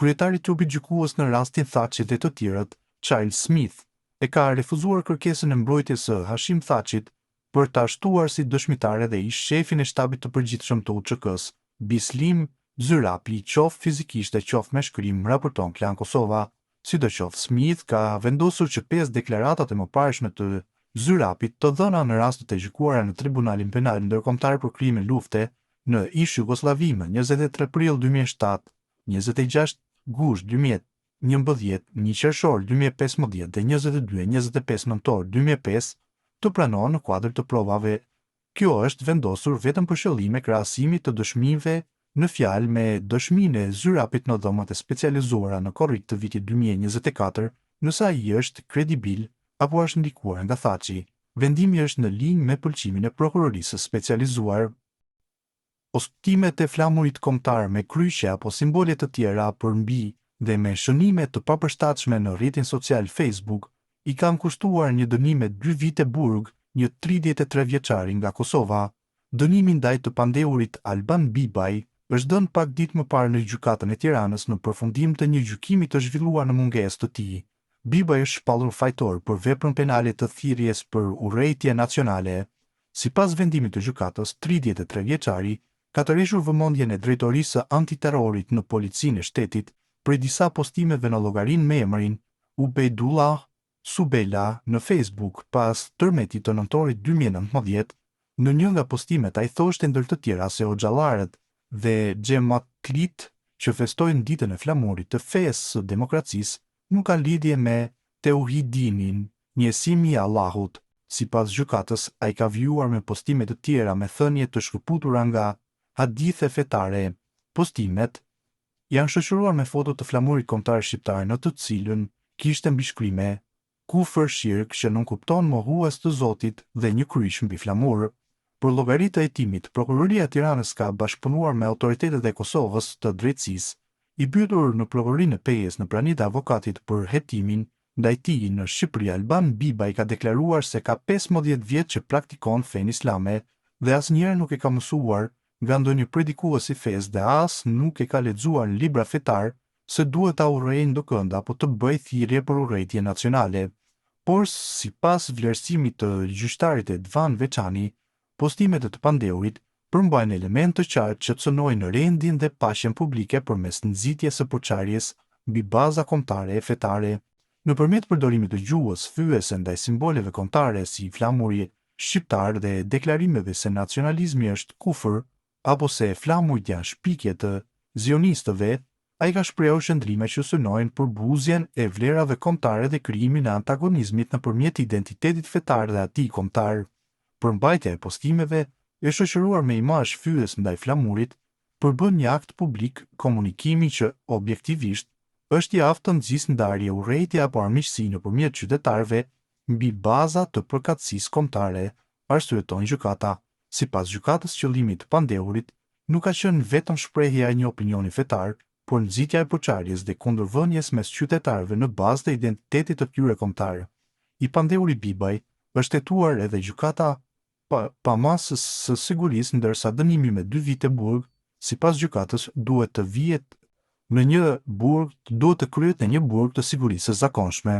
Kryetari i trupit gjykues në rastin Thaçi dhe të tjerët, Charles Smith, e ka refuzuar kërkesën e mbrojtjes së Hashim Thaçit për ta shtuar si dëshmitar edhe ish-shefin e Shtabit të Përgjithshëm të UÇK-së, Bislim Zyrapi, qoftë fizikisht e qoftë me shkrim, raporton Klan Kosova. Sidoqoftë, Smith ka vendosur që pesë deklaratat e mëparshme të Zyrapit, të dhëna në rastet e gjykuara në Tribunalin Penal Ndërkombëtar për Krime Lufte në ish-Jugosllavi më 23 prill 2007, 26 gusht 2011, 1 qershor 2015 dhe 22 e 25 nëntor 2005, të pranohen në kuadër të provave. Kjo është vendosur vetëm për qëllime krahasimi të dëshmive në fjalë me dëshminë e Zyrapit në Dhomat e Specializuara në korrik të vitit 2024, nëse ai është kredibil apo është ndikuar nga Thaçi. Vendimi është në linjë me pëlqimin e Prokurorisë së Specializuar. Postimet e flamurit kombëtar me kryqe apo simbole të tjera përmbi dhe me shënime të papërshtatshme në rrjetin social Facebook i kanë kushtuar një dënim me dy vite burg një 33 vjeçari nga Kosova. Dënimi ndaj të pandehurit Alban Bibaj është dhënë pak ditë më parë në Gjykatën e Tiranës në përfundim të një gjykimi të zhvilluar në mungesë të tij. Bibaj është shpallur fajtor për veprën penale të thirrjes për urrejtje nacionale. Sipas vendimit të gjykatës, 33 vjeçari ka tërhequr vëmendjen e Drejtorisë së Antiterrorit në Policinë e Shtetit prej disa postimeve në llogarinë me emrin Ubejdullah Subela në Facebook pas tërmetit të nëntorit 2019. Në një nga postimet ai thoshte ndër të tjera se hoxhallarët dhe xhematlitë që festojnë ditën e flamurit të fesë së demokracisë nuk kanë lidhje me teuhidinin, njësimi i Allahut. Sipas gjykatës, ai ka vijuar me postime të tjera me thënie të shkëputura nga hadithe fetare. Postimet janë shoqëruar me foto të flamurit kombëtar shqiptar në të cilën kishte mbishkrime Kufër shirk që nënkupton mohues të Zotit dhe një kryq mbi flamur. Për llogari të hetimit, Prokuroria e Tiranës ka bashkëpunuar me autoritetet e Kosovës të drejtësisë. I pyetur në Prokurorinë e Pejës në prani të avokatit për hetimin ndaj tij në Shqipëri, Alban Bibaj ka deklaruar se ka 15 vjet që praktikon fenë islame dhe asnjëherë nuk e ka mësuar nga ndonjë predikues i fesë dhe as nuk e ka lexuar në libra fetar se duhet ta urrejë ndokënd apo të bëjë thirrje për urrejtje nacionale. Por sipas vlerësimit të gjyqtarit Edvan Veçani, postimet e të pandehurit përmbajnë elementë të qartë që cënojnë rendin dhe paqen publike përmes nxitjes së përçarjes mbi baza kombëtare e fetare. Nëpërmjet përdorimit të gjuhës fyese ndaj simboleve kombëtare si flamuri shqiptar dhe deklarimeve se nacionalizmi është kufër apo se flamujt janë shpikje të zionistëve, ai ka shprehur qëndrime që synojnë përbuzjen e vlerave kombëtare dhe krijimin e antagonizmit nëpërmjet identitetit fetar dhe atij kombëtar. Përmbajtja e postimeve, e shoqëruar me imazh fyes ndaj flamurit, përbën një akt publik komunikimi që objektivisht është i aftë të nxisë ndarje, urrejtje apo armiqësi nëpërmjet qytetarëve mbi baza të përkatësisë kombëtare, arsyeton gjykata. Sipas gjykatës qëllimi i të pandehurit nuk ka qenë vetëm shprehja e një opinioni fetar, por nxitja e përçarjes dhe kundërvënies mes qytetarëve në bazë të identitetit të tyre kombëtar. I pandehuri Bibaj është hetuar edhe gjykata pa, pa masë së sigurisë ndërsa dënimi me 2 vite burg, sipas gjykatës, duhet të vihet në një burg, duhet të kryhet në një burg të sigurisë së zakonshme.